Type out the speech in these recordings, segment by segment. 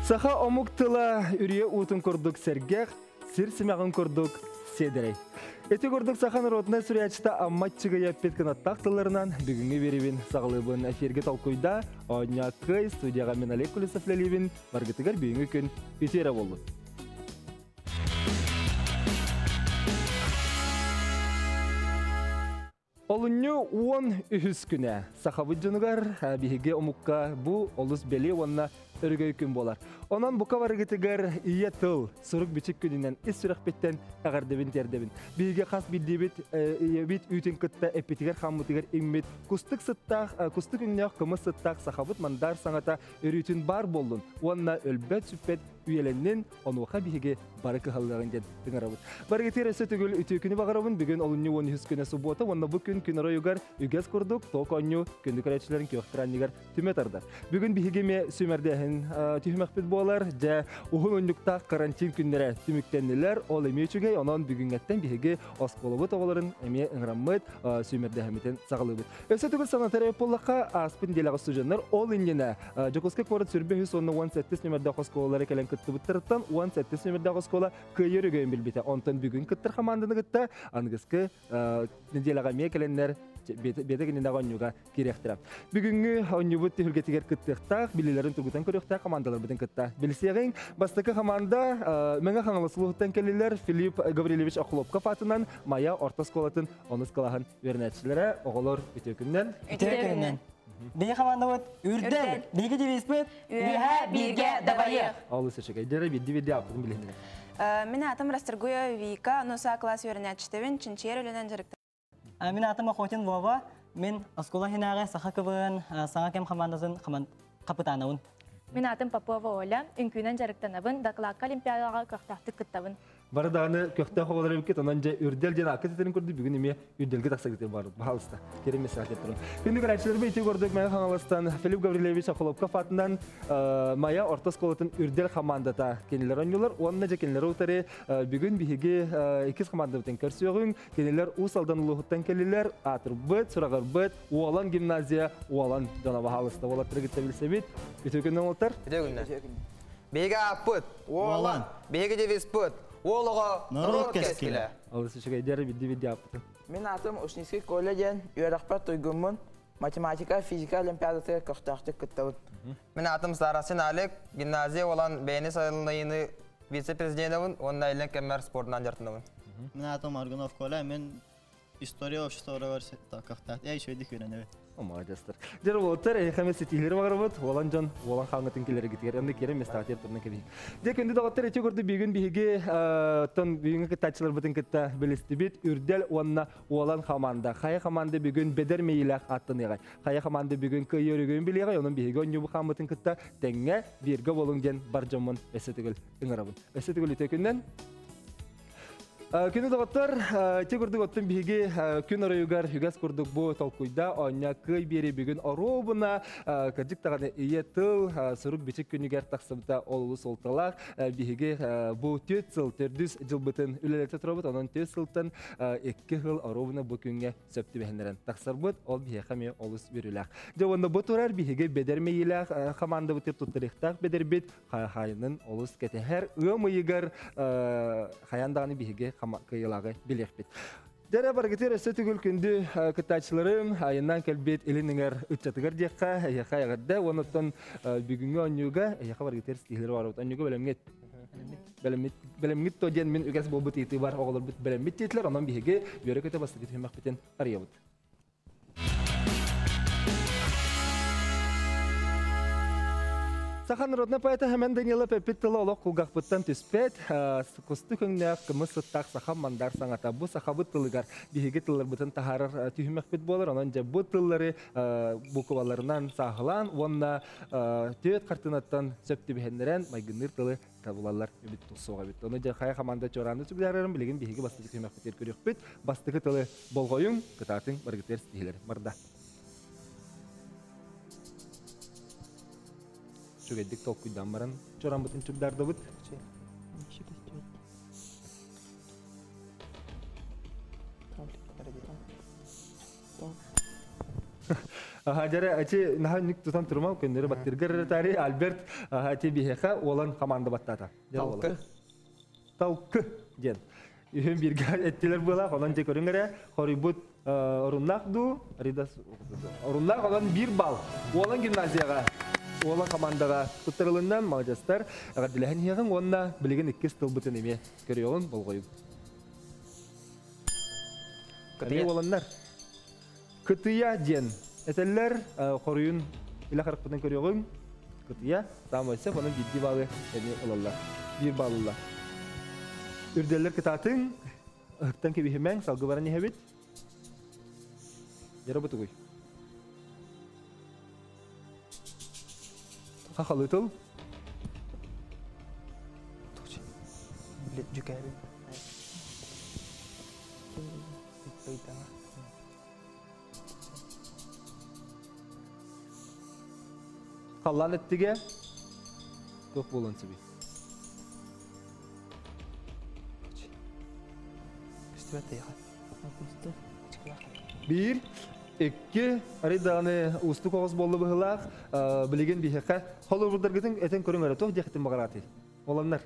Саха омук тыла үрүйэ уутун курдук сэргэх, сир симэҕин курдук сиэдэрэй. Ити курдук саха народнай суруйааччыта Амма Аччыгыйа эппит кынаттаах тылларынан бүгүҥҥү биэриибин саҕалыыбын. Эфиргэ толкуйда, оонньооккый, студияҕа мин Олег Колесов үлэлиибин. Баргытыгар бүгүҥҥү күн үтүө эрэ буоллун. Олунньу 13 күнэ сахабыт дьонугар биһиги омукка бу олус бэлиэ уонна өрөгөй күн буолар. Онон бука барыгытыгар ийэ тыл, сурук-бичик күнүнэн ис сүрэхпиттэн эҕэрдэбин тиэрдэбин. Биһиги хас биирдиибит ийэбит үүтүн кытта эппитигэр хаммытыгар иҥмит кустук сыттаах, кустук өҥнөөх кымыс сыттаах сахабыт мандар саҥата өрүүтүн баар буоллун уонна өлбөт-сүппэт үйэлэннин, онуоха биһиги бары кыһаллыаҕын диэн ыҥырабыт. Барыгытыгар өссө төгүл үтүө күнү баҕарабын. Бүгүн олунньу 13 күнэ субуота уонна бу күн күн оройугар үгэс курдук тоок оонньуу күндү көрөөччүлэрин күөх экранныгар түмэ тардар. Бүгүн биһиги эмиэ сүүмэрдээһин түһүмэхпит буолар. Дьэ, уһун унньуктаах карантин күннэрэ түмүктэннилэр. Ол эмиэ үчүгэй. Онон бүгүҥҥэттэн биһиги оскуолабыт оҕолорун эмиэ ыҥыраммыт сүүмэрдээһиммитин саҕалыыбыт. Өссө төгүл санатар эбит буоллахха, ааспыт нэдиэлэҕэ студеннар ол иннинэ Дьокуускай куорат сүрбэ үһүс уонна 18 нүмердээх оскуолалары кэлэн кыттыбыттарыттан 18 нүмердээх оскуола кыайар үгөйүн билбитэ. Онтон бүгүн кыттар хамаанданы кытта аныгыскы нэдиэлэҕэ эмиэ кэлэннэр бэйэтэ кининэҕэ онньууга киириэхтэрэ. Бүгүҥҥү онньуубут түһүлгэтигэр кыттыахтаах, билиилэрин тургутан көрүөхтээх хамаандаларбытын кытта билсиэҕиҥ. Бастакы хамаанда Мэҥэ Хаҥалас улууһуттан кэллилэр Филипп Гаврильевич Охлопков аатынан Майа орто оскуолатын онус кылааһын үөрэнээччилэрэ, оҕолор үтүө күнүнэн. Үтүө күнүнэн. Биһиги хамаандабыт Үрдэл, биһиги девизпит Үөһэ бииргэ дабайыах. Олус үчүгэй. Дьэ, биирдии-биирдии ааппытын билиһиннэр. Мин аатым Расторгуева Вика, Нуса класс үөрэнээччитэбин, чинчийэр үлэнэн дьарыктанабын. Мин аатым Охотин Вова, мин оскуола иһинээҕи саха КВН саҥа кэм хамаандатын хапытаанабын. Мин аатым Попова Оля, үҥкүүнэн дьарыктанабын, дакылаакка олимпиадаҕа көхтөөхтүк кыттабын. Бары даҕаны көхтөөх оҕолор эбиккит, онон дьэ үрдэл диэн аакка ситэрин курдук бүгүн эмиэ үрдэлгэ тахсаргытыгар бар, баһаалыста. Кэрэ мессаж турун. Күндү көрөөччүлэрбит ити курдук Мэҥэ Хаҥаластан Филипп Гаврильевич Охлопков аатынан Майа орто оскуолатын үрдэл хамаандата кинилэр оонньуулар уонна дьэ кинилэри утары бүгүн биһиги иккис хамаандабытын көрсүөҕүҥ. Кинилэр Уус Алдан улууһуттан кэллилэр, аатырбыт, сураҕырбыт Уолан гимназия Уолан дьоно баһаалыста уолаттары кытта билсэбит. Үтүө күнүнэн уолаттар. Үтүө күнүнэн. Биһиги ааппыт, Уолан. Биһиги девизпыт, Уол оҕо норуот кэскилэ. Олус үчүгэйдэр бидди-бидди ааппытын. Мин аатым Ушницкий Коля диэн үөрэхпэр туйгуммун, математика, физика олимпиадатыгар көхтөөхтүк кыттабын. Мин аатым Сарасин Алек, гимназия уолан бэйэни сайыннайыыны вице-президенабын уонна илин кэммэр спордунан дьарыктанабын. Мин аатым Аргунов Коля, мен история обществоҕа көхтөөх үчүгэйдик үөрэнэбит. Маладьыастар. Дьэ, уолаттар, эһиэхэ ситиһиилэри баҕарабыт. Уолан дьон, уолан хааңҥытын киллэргитигэр онно киирэн местаҕытыгар турунан кэбиһиҥ. Дьэ, күндү доҕоттор, ити курдук бүгүн биһиги оттон бүгүҥҥү кыттааччыларбытын кытта билистибит. Үрдэл уонна Уолан хамаанда. Хайа хамаанда бүгүн бэдэр мэйиилээх аттаныаҕай? Хайа хамаанда бүгүн кыайыы өрөгөйүн билиэҕэй? Онон биһиги оонньуубут хааммытын кытта тэҥҥэ бииргэ буолуҥ диэн бар дьоммун өссө төгүл ыҥырабын. Өссө төгүл үтүө күнүнэн! Күнү доҕоттор, ити курдук оттон биһиги күн оройугар үгэс курдук бу толкуйда оонньо кыай биэри бүгүн оруобуна кырдьык даҕаны ийэ тыл сурук-бичик күнүгэр тахсыбыта ол олус суолталаах. Биһиги бу түөрт сыл төрдүс дьылбытын үлэлэтэ турабыт, онон түөрт сылтан икки сыл оруобуна бу күҥҥэ сөп түбэһиннэрэн тахсарбыт, ол биһиэхэ эмиэ олус үөрүүлээх. Дьэ уонна бу турар биһиги бэдэр мэйиилээх хамаандабытыгар туттарыахтаах бэдэрбит хаһаайынын олус кэтэһэр ыам ыйыгар хайаан даҕаны биһиги кыайыылааҕы билиэхпит. Дьэрэ барыгытыгар өссө төгүл күндү кыттааччыларым айаннаан кэлбит илин эҥэр ыччатыгар диэххэ эһиэхэ эҕэрдэ уонна оттон бүгүҥҥү оонньууга эһиэхэ барыгытыгар ситиһиилэри баҕарабыт. Оонньууга бэлэмҥит бэлэммит то диэн мин үгэс буолбут ыйытыы бар оҕолорбут бэлэммит диэтилэр онон биһиги үөрэ-көтө бастакы түһүмэхпитин арыйабыт. Саха народнай поэта Хэмэн Данилов эппит тыла олох кулгахпыттан түспэт, кустук өҥнөөх кымыс сыттаах сахам мандар саҥата. Бу сахабыт тылыгар биһиги тылларбытын таһаарар түһүмэхпит буолар. Онон дьэ бу тыллары букваларынан сааһылаан уонна түөрт хартыынаттан сөп түбэһиннэрэн майгынныыр тылы табылаллар эбит суох эбит. Ону дьэ хайа хамаанда чуорааны сүгүлээрэрин билигин биһиги бастакы түһүмэхпитигэр көрүөхпүт. Бастакы тылы болҕойуҥ, кытаатыҥ, барыгытыгар ситиһилэр. Барда. Үчүгэйдик толкуйдаан баран чуорааммытын чугдаардыбыт. Дьэрэ, ачи наһаа нүк тутан турма, көннөрү баттыргар тари Альберт ати биһиэхэ уолан команда баттаата. Талкы. Талкы диэн. Үһүн бирге эттилер буолах, онон же көрүҥ эрэ, хоруйбут оруннаах дуу, ридас оруннаах, онон 1 балл. Уолан гимназияға, уолан командаға туттарылыннан маладьыастар, эҕэрдэлэһэн иһиэҕиҥ уонна билигин иккис тылбытын эмиэ көрүөҕүҥ, болҕойуҥ. Эмиэ уоланнар. Кытыйа диэн этэллэр, хоруйун илэ харахпытын көрүөҕүҥ. Кытыйа, саамай сөп, онон биирдии баалы эмиэ ылаллар. 1 балл ылла. Үрдэллэр кытаатыҥ, ыһыктан кэбиһимэҥ, салгы баран иһэбит. Дьара бутугуй. Хахалы тыл. Дьүкээбин. Халлаан эттигэ туох буолуон сөбүй? 1, 2, арый даҕаны уустук оҕус буолла быһыылаах, билигин биһиэхэ холобурдаргытын этэн көрүҥ эрэ, туох диэхтин баҕараатый? Оланнар.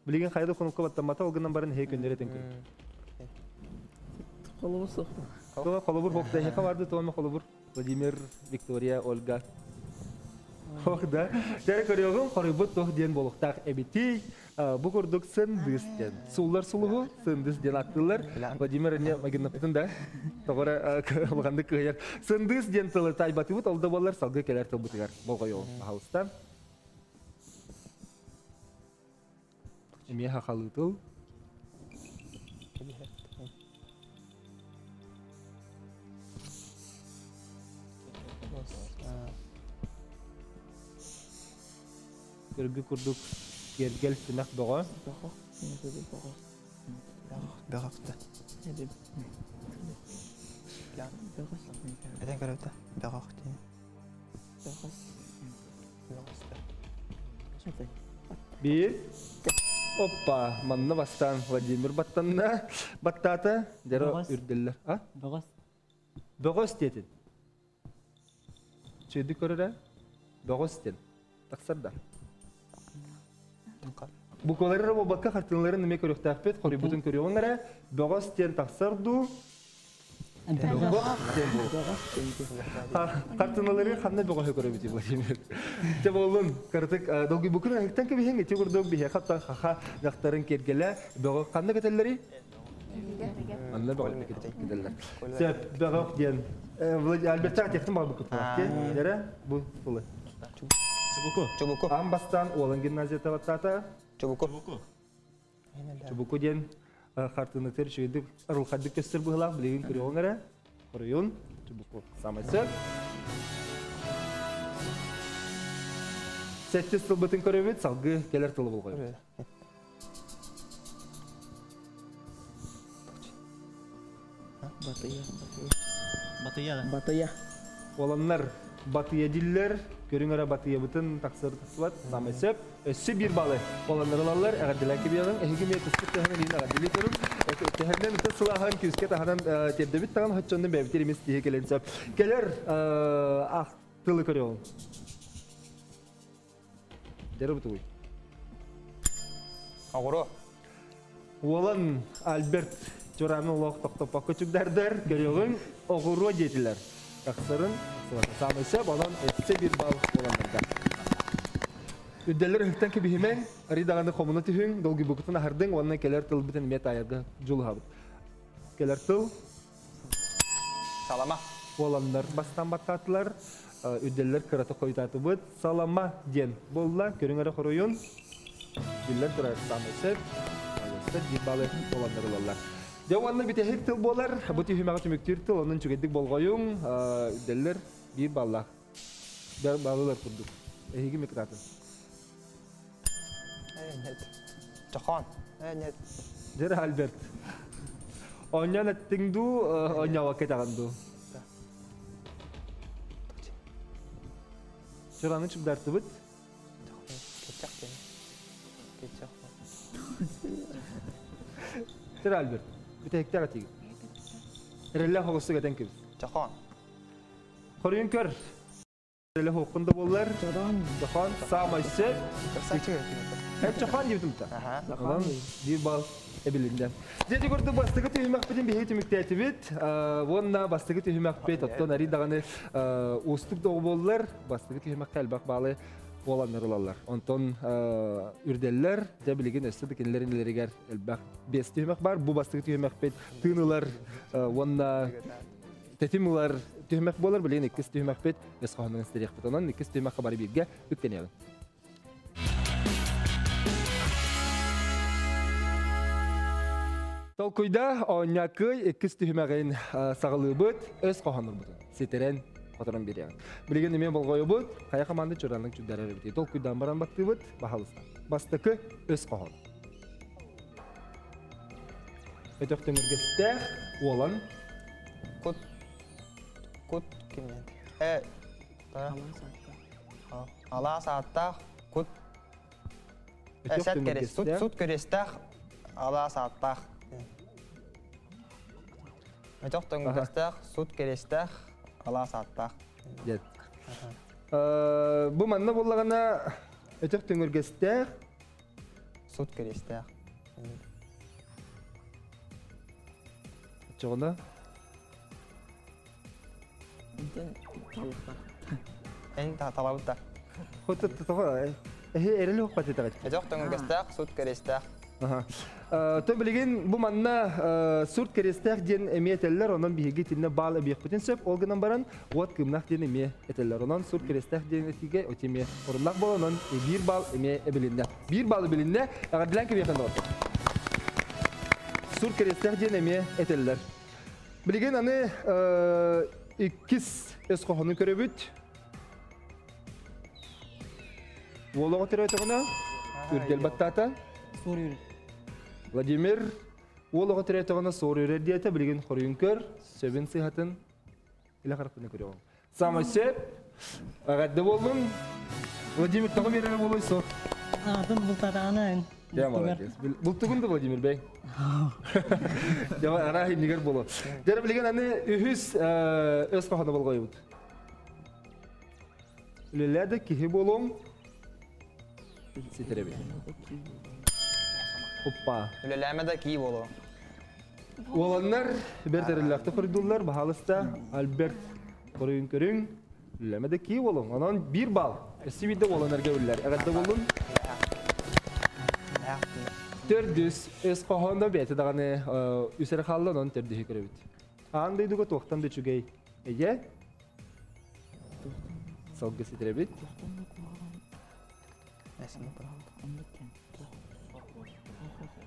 Билигин хайа да хонукка баттаммата, ол гынан баран эһиги күннэри этэн көрүҥ. Холобур суох. Туох холобур хуох да эһиэхэ барды туох холобур? Владимир, Виктория, Ольга. Ох да. Дьэ көрүөҕүҥ, хоруйбут туох диэн буолуохтаах эбитий? Бу курдук сындыс диэн. Сууллар сулуһу сындыс диэн ааттыыллар. Владимир эмиэ магиннаппытын да тоҕо эрэ улаханнык кыайар. Сындыс диэн тылы таайбатыбыт, ол да буоллар салгыы кэлэр тылбытыгар болҕойуоҕуҥ, пожалуйста. Эмиэ хахалыы тыл. Көргү курдук киэргэл симэх бөҕө. Бөҕө. Этэн көрөбүт бөҕөх диэн. 1. Оппа, манна бастаан Владимир баттанна. Баттаата, дьэро үрдэллэр. А? Бөҕөс. Бөҕөс диэтин. Чөйдүк көрөрө. Бөҕөс диэн. Тахсар да. Буквалары буолбакка хартыыналарын эмиэ көрүөхтээхпит, хоруйбутун көрүөҕүҥ эрэ. Бөҕөс диэн тахсар дуу? Бөҕөх диэн буолуо. Хартыыналары ханна бөҕөһү көрөбүт Владимир? Дьэ буоллун, кыратык долгуйбуккун ыһыктан кэбиһиҥ, ити курдук биһиэхэ оттон хаха дьахтарын киэргэлэ бөҕөх ханна кэтэллэрий? Манна бөҕөх кэтэллэр. Сөп, бөҕөх диэн. Альбертаах тиэхтин баҕарбыккыт буолар. Бу тылы. Чубуку. Чубуку. Аан бастаан Уолан гимназията баттаата. Чубуку. Чубуку. Чубуку диэн хартыынатыгар үчүгэйдик арылхайдык көстөр быһыылаах, билигин көрүөҕүҥ эрэ. Хоруйун Чубуку саамай сөп. Сэттис тылбытын көрөбүт, салгыы кэлэр тылы булҕайбыт. Батыйа. Батыйа да. Батыйа. Уоланнар батыйа диллэр, көрүҥ эрэ батыйабытын тахсар тахсыбат, саамай сөп. Өссө 1 балы уоланнар ылаллар, эҕэрдэлээн кэбиэҕиҥ. Эһиги эмиэ түспүт таһынан иһин эҕэрдэлии туруҥ. Тэһэринэн ытыс сылааһын күүскэ таһынан тиэрдэбит таҕан хоччоннун бэйэбитин эмиэ ситиһи кэлэн сөп. Кэлэр ах тылы көрүөҕүҥ. Дьэрэ бутугуй. Оҕуруо. Уолан Альберт Чурааны олох тохтоппокко чугдардар, көрүөҕүҥ, оҕуруо диэтилэр. Тахсарын саамай сөп, онон өссө 1 балл буоланнарга. Үрдэллэр ыһыктан кэбиһимэҥ, арый даҕаны хомуна түһүҥ, долгуйбуккутун аһардыҥ уонна кэлэр тылбытын эмиэ таайарга дьулуһабыт. Кэлэр тыл Салама. Уоланнар бастаан баттаатылар, үрдэллэр кырата хойутаатыбыт. Салама диэн буолла, көрүҥ эрэ хоруйун. Биллэн турар, саамай сөп. 1 баллы уоланнар ылаллар. Дьэ уонна бүтэһик тыл буолар. Бу түһүмэҕи түмүктүүр тыл, онон үчүгэйдик болҕойуҥ. Үрдэллэр 1 баллаах. Баллылар курдук. Эһиги микратын. Нет. Чохон. Нет. Дьэр Альберт. Оонньоон эттиҥ дуу, оонньообокко этэҕин дуу? Чураны чугдартыбыт. Кетчах диэн. Кетчах. Дьэр Альберт. Бүтэһиктээх этиигин. Эрэллээх оҕустук этэн кэбис. Чохон. Хоруйун көр. Эле хоққын да боллар. Чохон самай сөп. Эп чохон дип та. Онон бир балл эбилинде. Дети көрді бастығы түймәк бітін бейі түміктәтібіт. Онна бастығы түймәк бет оттон ари дағаны устук доғы боллар. Бастығы түймәк кәлбақ балы боланнар олалар. Онтон үрделлер, жа билеген өсті дікенлерін илеригер элбақ бес түймәк бар. Бу бастығы түймәк бет тыынылар, онна тетим улар түймәк болар, билеген иккис түймәк бет өс қағының істерек бет. Онан иккис түймәк бары бирге үктенелі. Толкуйда оñакый иккис түймәгін сағылыбыт өс қағаныр бұтын. Сетерен қотырын береген. Билеген немен болғойыбыт, қая команда чуранның чүдәрі бит. Толкуйдан баран баттыбыт, бахалыстан. Бастықы өс қаған. Өтөк төңіргестәх, олан. Кут. Кут кимнен? Э. Ала сааттах кут. Сәт керес. Суд суд керестах ала сааттах. Өтөк төңіргестәх, суд керестах ала сааттах. Дет. Бу манна боллагана өтөк төңіргестәх суд керестәх. Чоғына? Эн талабыта. Хотта тоға. Эхе эрели хоппат этагат. Өтөк төңіргестәх, суд керестәх. Тön билеген бу манна сурт керестәх ден эме этеллер, онон биһиги тинне бал эбиэхпитин сөп, ол гынан баран уот кымнах ден эме этеллер. Онон сурт керестәх ден этиге отеме оруннах бол, онон бир бал эме эбилинне. Бир бал эбилинне, ага дилен кебиэхен догор. Сурт керестәх ден эме этеллер. Билеген аны иккис эс кохону көрөбүт. Уолого терөтөгөнө үрдел баттата. Сор Владимир уолого терөтөгөнө сор үрер диете билген хоруйун көр, сөбүн сыхатын иле харапны көрөм. Самай сөп, агадды болдун. Владимир тоғы берер болой сор. Атын бултатааны. Я молодец. Бултугун да Владимир бей. Жама ара хиннигер боло. Жара билген аны үхүс өс каханы болгойбут. Үлеләде кихи болом. Ситереби. Оппа. Үлеләмә дә ки боло. Оланнар бертерилләхте хордуллар бахалыста Альберт коруйун көрүң. Үлеләмә дә ки болом. Анан бир балл. Эси бидде оланнарга үлләр. Әгәдә болдун. Төрдүс эс кохонда бете даганы үсер халлан он төрдү көрөбүт. Андай дуга токтан да чүгей. Эге? Солгы ситребит.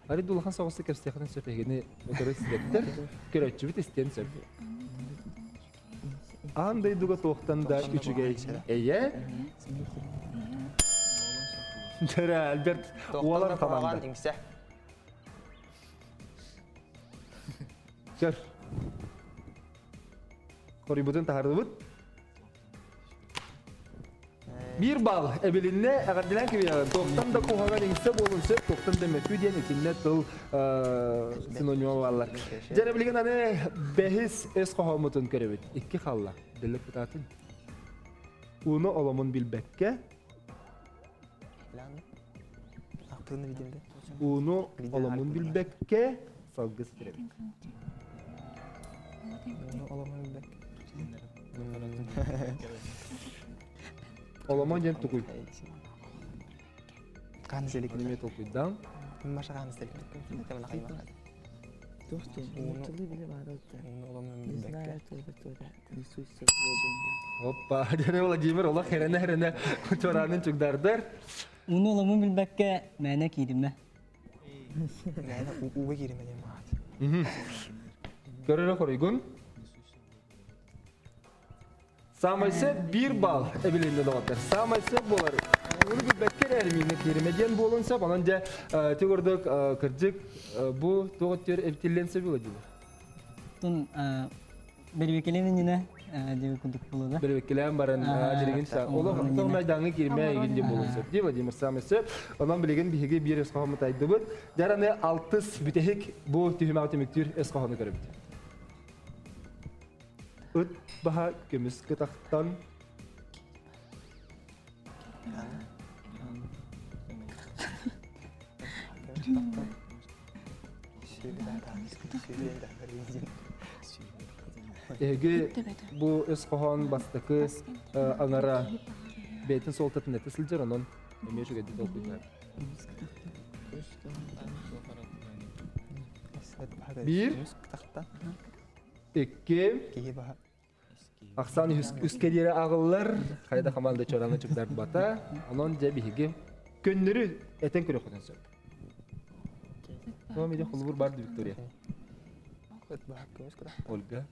Ари дулахан соғысы кепстехатын сөпегені өтөрі сидеттер, көрөтчүбүт истен сөп. Андай дуга тоқтан да үчүгей. Эе? Жара, Альберт, уолар команда. Көр. Хорибутун тахардыбыт. Бир балл эбилинне әгәрдилән кебе тоқтан да кухаган иңсе болун сөп, тоқтан да мөкү диэн итинне тыл синонима баллар. Жара билген аны бехис эс кохомутун көрөбүт. Икки халла дилик бутатын. Уну оломун билбекке. Уну оломун билбекке салгыс киребит. Уну оломун билбекке. Оломон ден тукуй. Кан зелик. Неме толкуйдан? Маша кан зелик. Опа, дене Владимир, ола херене херене чоранын чугдардар. Уну оломун билбекке мәне кийдимме. Мәне уга кийдиме дем мат. Көрөрө хоройгун. Самайсы бир балл эбилинде доғаттар. Самайсы болар. Уну билбекке эрмине киримеден болунса, онан же тегордук кырдык бу тоготтер эптилленсе Владимир. Тун бербекеленин жина деп кудук болду. Бербекелен барын жиригин са. Оло тоң майдаңы кирме эгинде болунса. Ди Владимир самайсы. Онан билеген биһиги бир эс кохому тайдыбыт. Жараны алтыс бүтехик бу түһүмәг төмүктүр эс кохону көрөбүт. Ыт баһа көмүс кытахтан Эһиги бу өс хоһоон бастакы аҥара бэйэтин суолтатын этэ сылдьар, онон эмиэ үчүгэйдик толкуйдаар. Биир, икки, ахсаан үскэ диэри ааҕыллар, хайда команда чораны чугдарбата, онон дьэ биһиги көннөрү этэн көрүөххүтүн сөп. Тоом иде холобур бар Виктория. Ольга.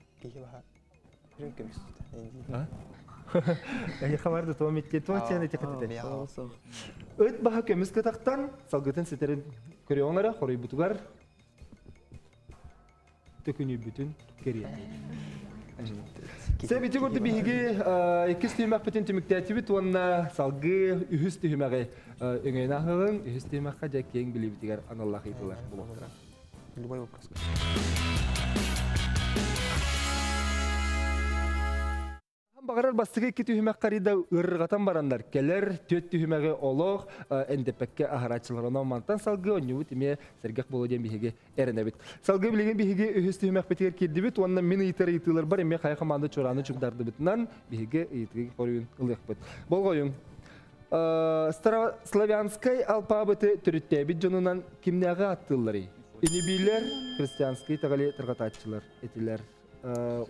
Эһиэхэ бар да тоом итти туох сиэн ити кытыты. Ыт баһа көмүс кытахтан салгытын ситэрин көрүөҕүҥ эрэ хоруйбутугар төкүнүйбүтүн кэриэтэ. Сэбити курдук биһиги иккис түһүмэхпитин түмүктээтибит уонна салгыы үһүс түһүмэҕи өҥөйөн ааһыаҕыҥ. Үһүс түһүмэххэ дьэ киэҥ билиибитигэр аналлаах ыйытыылар буолуохтара. Любой вопрос. Баҕарар бастакы икки түһүмэх харыйда ырырҕатан бараннар кэлэр түөрт түһүмэҕи олох эндэппэккэ аһарааччылар. Онон мантан салгыы оонньуубут эмиэ сэргэх буолуо диэн биһиги эрэнэбит. Салгыы билигин биһиги үһүс түһүмэхпитигэр киирдибит уонна мин ыйытар ыйытыыларбар эмиэ хайа хамаанда чуорааны чугдардыбытынан биһиги ыйытыы хоруйун ылыахпыт. Болҕойуҥ. Славянскай алпаабыты төрүттээбит дьонунан кимнээҕи ааттыылларый? Инибиилэр, христианскай итэҕэли тарҕатааччылар этилэр.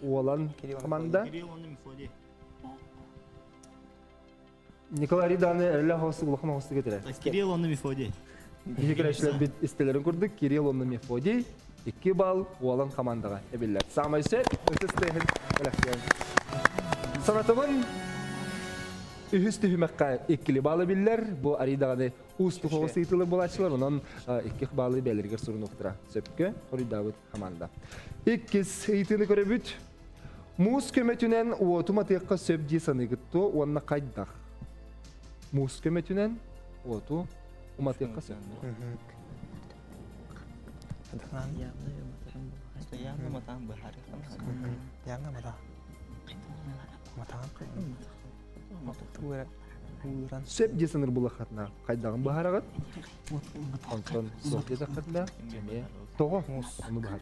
Уолан команда. Кирилл уонна Мефодий. Николай Риданы эрэлэ хоһостук улахан хоһостук этилэр. Кирилл уонна Мефодий. Биһиги көрөөччүлэрбит истэлэрин курдук Кирилл уонна Мефодий икки балл Уолан командаҕа эбиллэр. Саамай сөп ытыс тыаһын бэлэхтиэн. Санатабын үһүс түһүмэххэ иккили балл эбиллэр. Бу арый даҕаны уустук оҕус ыытылар буолааччылар. Онон икки баллы бэйэлэригэр сурунуохтара. Сөпкө хоруйдаабыт команда. Иккис ыйытыыны көрөбүт. Муус көмөтүнэн уоту матыахха сөп дии саныыгыт дуо уонна хайдах? Муус көмөтүнэн уоту уматыахха сөп. Сөп дии саныыр булахатына хайдаҕын быһаараҕыт? Онтон суох диэтэххитинэ эмиэ тоҕо ону быһаар.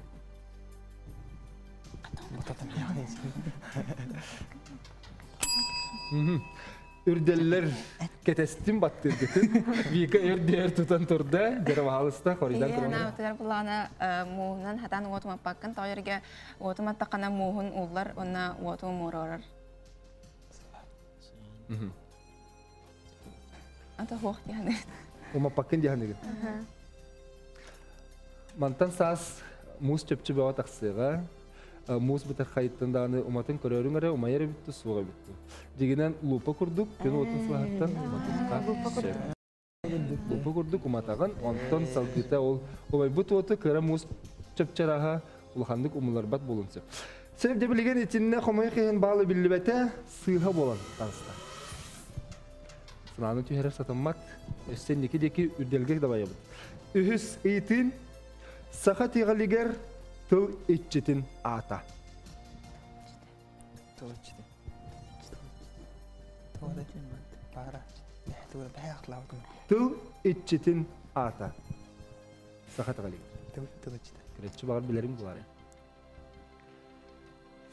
Үрдэллэр кэтэстим баттыыргытын. Вика өр тутан турда, дьэ баһаалыста хоруйдан Киһи анаабытыгар буллаҕына мууһунан хатаан уоту маппаккын, тоҕо эргэ уоту маттаххына мууһун ууллар уонна уоту умуруорар. Ата хуох диһаны. Умаппаккын диһаныгын. Мантан саас муус чөпчү бөҕө тахсыаҕа. Муус бытархайыттан даҕаны уматын көрөрүҥ эрэ умайар эбит суох эбит. Дьигинэн лупа курдук күн уотун сылаһыттан уматыахха сөп. Лупа курдук уматаҕын, онтон салгыта ол умайбыт уоту кыра муус чөпчараһа улаханнык умуларбат буолуон сөп. Сөп дьэ билигин итиннэ хомойуох иһин баалы биллибэтэ сыыһа буолан таҕыста. Санааны түһэрэр сатаммат. Өссө инники диэки үрдэлгэ дабайабыт. Үһүс ыйытыым саха тиҕэлигэр тыл иччитин аата. Тыл иччитин. Тыл иччитин аата. Саха тиҕэлигэр. Тыл иччитэ. Киреччи баҕар билэрим булаары.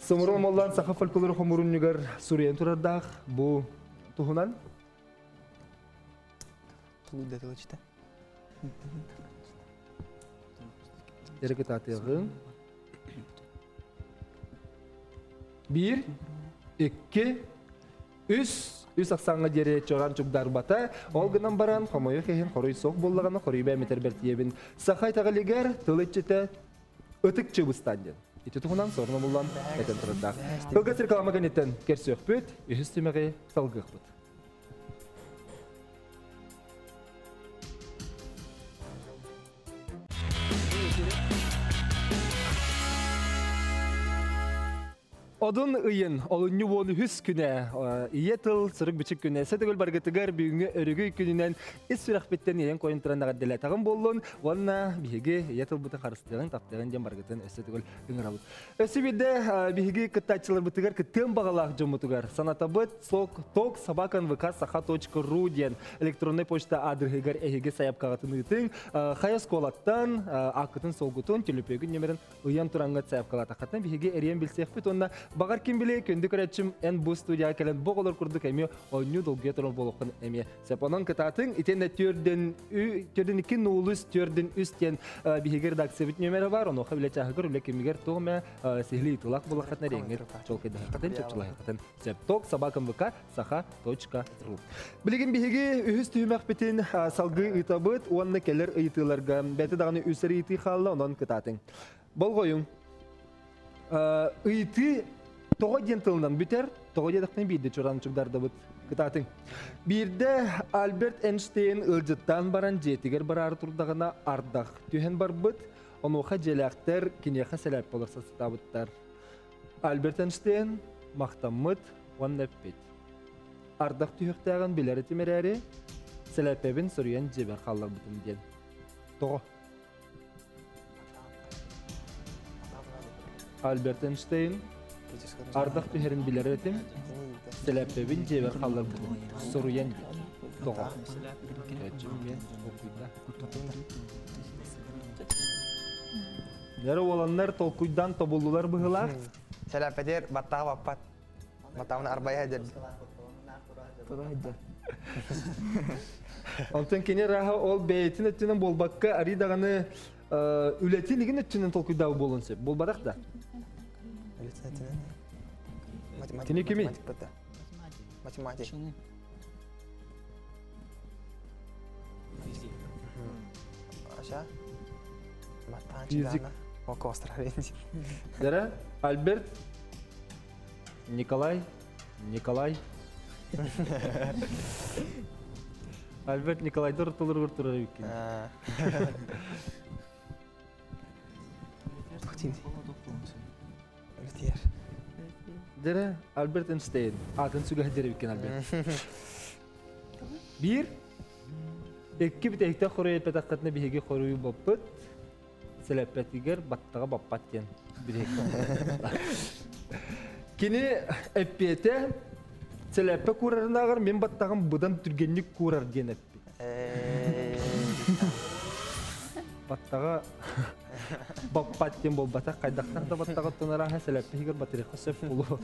Соморон Моллан саха фольклору хомурунньугар суруйан турардаах бу туһунан Тулуйда тыл иччитэ. Эрэ кытаатыаҕыҥ. Биир, икки, үс, үс ахсааҥҥа диэри чоран чугдарбата. Ол гынан баран, хомойуох иһин хоруй суох буоллаҕына, хоруйба эмитэр бэртиэбин. Саха итэҕэлигэр тыл иччитэ ытык чыбыстан диэн. Ити туһунан сорно буллан этэн турардаах. Кылгас реклама кэнниттэн көрсүөхпүт, үһүс түмэҕи салгыахпыт. Одун ыйын олунньу уон үһүс күнэ, ийэ тыл сырык-бичик күнэ, сэтэгүл баргытыгар бүгүҥҥү өрөгөй күнүнэн ис сүрэхпиттэн ийэн койун туран эҕэрдэлэтэҕим буоллун уонна биһиги ийэ тылбытын харыстыаҕын, таптыаҕын диэн баргытын өссө төгүл ыҥырабыт. Өссө биирдэ биһиги кыттааччыларбытыгар кыттыан баҕалаах дьоммутугар санатабыт сок ток собака саха.ру диэн электроннай почта аадырыһыгар эһиги сайапкаҕытын ыытыҥ. Хайа оскуолаттан ааккытын солгутун, төлөпүөгүн нөмерин ыйан тураҥҥыт сайапкалаатаххытына биһиги эриэн билсиэхпит уонна баҕар ким билиэ күндү көрөөччүм эн бу студияҕа кэлэн бу оҕолор курдук эмиэ оонньуу долгуйа турар буолуоххун эмиэ сөп. Онон кытаатыҥ итиэннэ түөрдэн түөрдэн икки нуулус түөрдэн үс диэн биһиги редакциябыт нүөмэрэ бар. Онуоха үлэ чааһыгар, үлэ кэмигэр туох эмэ сиһилии ыйытыылаах буоллаххытына эриэҥҥит чуолкайдаһыаххытын, чопчулаһыаххытын сөп. Ток собака мвк саха.ру. Билигин биһиги үһүс түһүмэхпитин салгыы ыытабыт уонна кэлэр ыйытыыларга бэйэтэ даҕаны үс эрэ ыйытыы хаалла, онон кытаатыҥ. Болҕойуҥ. Ыйытыы тоҕо диэн тылынан бүтэр, тоҕо диэтэхтэн биирдэ чураан чугдардабыт. Кытаатыҥ. Биирдэ Альберт Эйнштейн ыалдьыттаан баран дьиэтигэр бараары турдаҕына ардах түһэн барбыт. Онуоха дьиэлээхтэр киниэхэ сэлээппэ олорсо сатаабыттар. Альберт Эйнштейн махтаммыт уонна эппит. Ардах түһүөхтээҕин билэр этим эрээри, сэлээппэбин суруйан дьиэбэр хаалларбытым диэн. Тоҕо? Альберт Эйнштейн ардах түһэрин билэр этим, сэлээппэбин дьиэбэр хаалларбытым. Суруйан диэн. Тоҕо? Дьэ уоланнар толкуйдаан тобуллулар быһыылаах. Сэлээппэтигэр баттаҕа баппат. Матаҕына арбайа сылдьар. Онтон кини ырааһа ол бэйэтин өттүнэн буолбакка, арый даҕаны үлэтин игин өттүнэн толкуйдаабыт буолуон сөп. Буолбатах да? Кини кимий? Математик. Аша? Физик. Дара, Альберт, Николай, Николай. Альберт Николайдар ортолоругар турар эбиккин. Дэрэ, Альберт Эйнштейн. Атын сүгэһдэр эбиккин Альберт. Биир, икки бүтэһиктээх хоруй эппэтэххитинэ биһиги хоруйу боппут. Сэлэппэтигэр баттаҕа баппат диэн бүтэһик. Кини эппиэтэ сэлэппэ куурарынааҕар мин баттаҕым быдан түргэнник куурар диэн эппит. Баттаҕа баппат диэн буолбатах, хайдахтан да баттаҕыттан арааһа сэлэппэ иһигэр батырыахха сөп буолуо.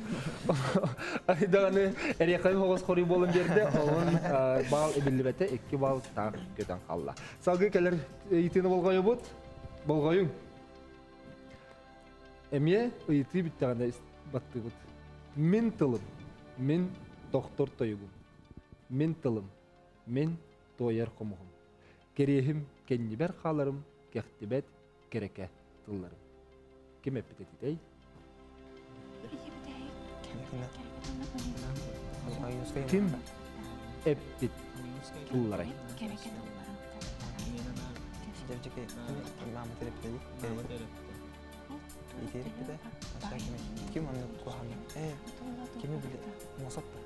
Даҕаны эриэхэйим оҕус хоруй буолан биэрдэ, онон баал эбиллибэтэ, икки баал таах көтөн хаалла. Салгыы кэлэр ыйытыыны болҕойобут. Болҕойуҥ. Эмиэ ыйытыы бүттэҕинэ баттыыбыт. Мин тылым, мин тохтор тойугум. Мин тылым, мин туойар хомуһум. Кэриэһим кэннибэр хааларым, кэхтибэт кэрэкэ тылларым. Ким эппит этитэй? Ким эппит тылларай? Ким аны куһаны? Кими биле? Мосоппа.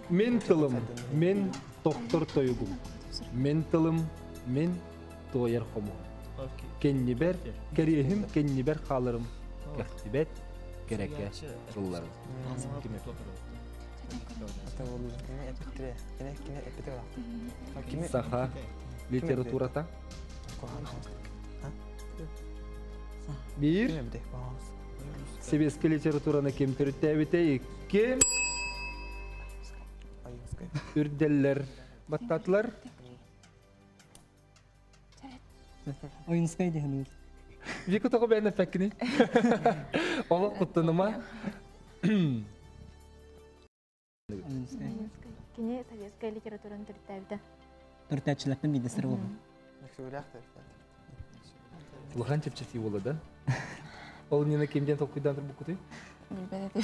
Мин тылым, мин тохтор тойугум. Мин тылым, мин туойар хомуһум. Кэннибэр, кэриэһим кэннибэр хааларым, кэхтибэт кэрэкэ тылларым. Саха литературата. Биир. Сэбиэскэй литератураны ким төрүттээбитэ? Икки. Үрдэллэр баттаатылар. Ойунскай диһин. Вика тоҕо бэйэн эппэккиний? Олох куттаныма. Кини советскай литератураны төрүттээбитэ. Төрүттээччилэртэн биирдэстэрэ буолбут. Улахан чэпчэтии буолла да? Ол Нина ким диэн толкуйдаан турбуккутуй? Билбэт этим.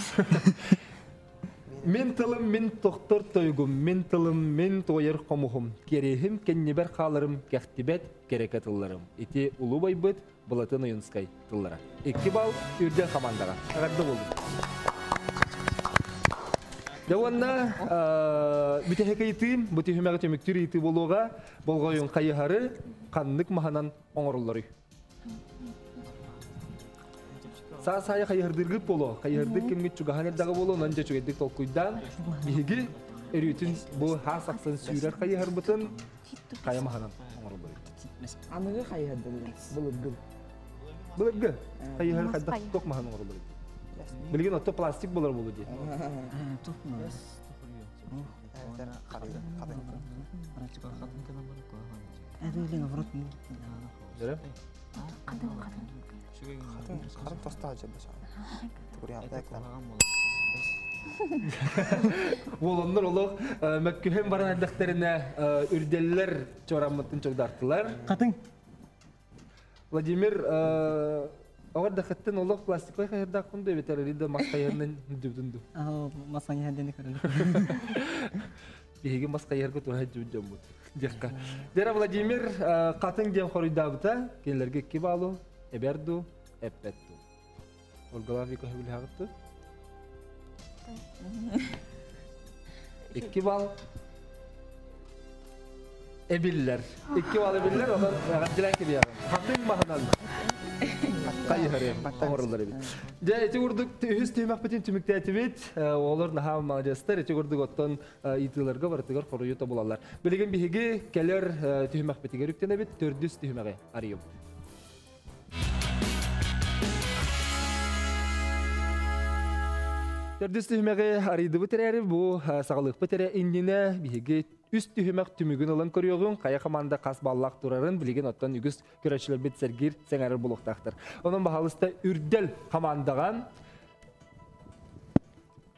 Мин тылым мин тохтор тойгум, мин тылым мин туойар хомуһум, кэриэһим кэннибэр хааларым, кэхтибэт кэрэкэ тылларым. Ити улуу байбыт Былатын Ойунскай тыллара. 2 балл үрдэл хамаандаҕа. Эҕэрдэ буоллун. Дьэ уонна бүтэһик ыйытыым, бу түһүмэҕи түмүктүүр ыйытыы буолуоҕа. Болҕойуҥ хайыһары ханнык маһынан оҥороллоруй? Саас аайы хайыһардыыргыт буолуо. Хайыһардыыр кэмҥит чугаһан эрдэҕэ буолуо, онон дьэ үчүгэйдик толкуйдаан, биһиги өрүүтүн бу хаас ахсын сүүрэр хайыһарбытын хайа маһынан оҥороллоруй? Аныгы хайыһардылар, былыргы. Былыргы хайыһар хайдах туох маһан оҥороллоруй? Билигин отто пластик болар буолуо дии. Хатын тоста Уоланнар олох мөккүһэн баран эрдэхтэринэ үрдэллэр чораммытын чогдартылар. Хатыҥ. Владимир оҕор дахыттын олох пластиковай хайырдаахпын да эбэтэр да мас хайырнын дүбүтүн ду. Мас хайырдын көрөн. Биһиги мас хайырга тура дьүбүт дьоммут. Диэххэ. Дера Владимир хатыҥ диэн хоруйдаабыта кинилэргэ икки баалу эбэр ду эппэт ду. Ольгалаах Вика сөбүлэһэҕит Икки балл эбиллэр. Икки балл эбиллэр, онон эҕэрдэлээн кэбиһэҕин. Хатыҥ маһынан хайыһары оҥороллор эбит. Дьэ, ити курдук үһүс түһүмэхпитин түмүктээтибит. Оҕолор наһаа маладьыастар. Ити курдук оттон ыйытыыларга барытыгар хоруйу тобулаллар. Билигин биһиги кэлэр түһүмэхпитигэр үктэнэбит. Төрдүс түһүмэҕи арыйабыт. Төрдүс түһүмэҕи арыйдыбыт эрээри бу саҕалыахпыт эрэ иннинэ биһиги үс түһүмэх түмүгүн ылан көрүөҕүҥ хайа хамаанда хас баллаах турарын билигин оттон үгүс көрөөччүлэрбит сэргиир сэҥээрэр буолуохтаахтар. Онон баһаалыста Үрдэл хамаандаҕа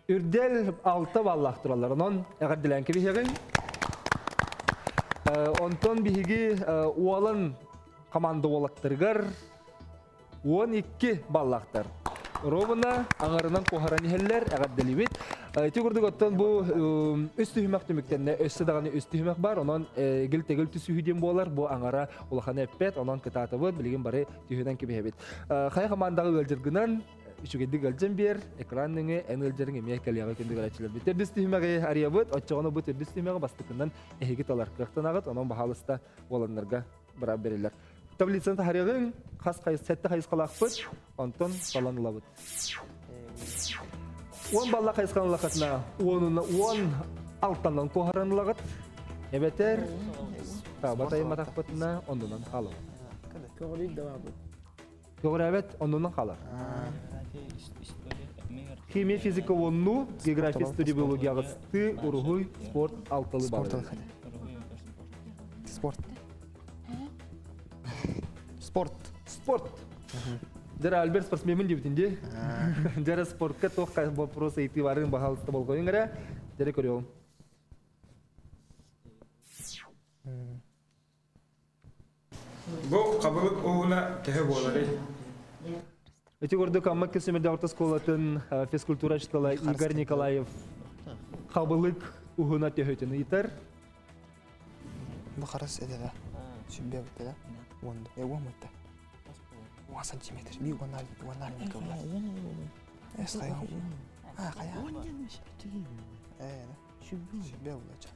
Үрдэл алта баллаах тураллар. Онон эҕэрдэлээн кэбиһиэҕиҥ. Онтон биһиги уолан команда уолаттарыгар 12 баллаахтар. Ровно аҥарынан куоһаран иһэллэр, эҕэрдэлибит. Ити курдук оттон бу үс түһүмэх түмүктэннэ, өссө даҕаны үс түһүмэх бар, онон эгил-тэгил түсүһүү диэн буолар, бу аҥара улахана эппэт, онон кытаатабыт, билигин бары түһүнэн кэбиһэбит. Хайа командаҕа ыалдьыргынан үчүгэйдик ыалдьан биэр, экран нөҥүө эн ыалдьарыҥ эмиэ кэлиэҕэ күндү көрөөччүлэрбит. Төрдүс түһүмэҕи арыйабыт, оччоҕуна бу төрдүс түһүмэҕи бастакынан эһиги талар кыахтанаҕыт, онон баһаалыста уоланнарга быраап бэриллэр. Таблицаны таһарыаҕыҥ, хас хайыс, сэттэ хайысхалаахпыт, онтон талан ылабыт. Уон балла хайысханы ыллаххытына, уонуна уон алтанан куоһаран ылаҕыт. Эбэтэр таба тайыматахпытына оннунан хаалабыт. Көҕүлүй да баабыт. Көҕүрээбэт оннунан хаалар. Химия, физика уонну, география, история, биология аҕыстыы, уруһуй, спорт алталы баалар. Спорт. Спорт. Спорт. Дьэ, Альберт спортсменмин диэбитин дии. Дьэ, спортка туох вопрос ыйытыы барын баһаалыста болҕойуҥ эрэ. Дьэ, көрүөҕүм. Бу хабылык уһуна төһө буоларый? Ити курдук Амма Кисимирде орто оскуолатын физкультура учителя Игорь Николаев хабылык уһуна төһөтүн ыйытар. Бу харас эдэрэ. Сүббэ бутта Уон уон бутта. Уон сантиметр. Би уон уон Эс хайа. А хайа. Э, сүббэ булача.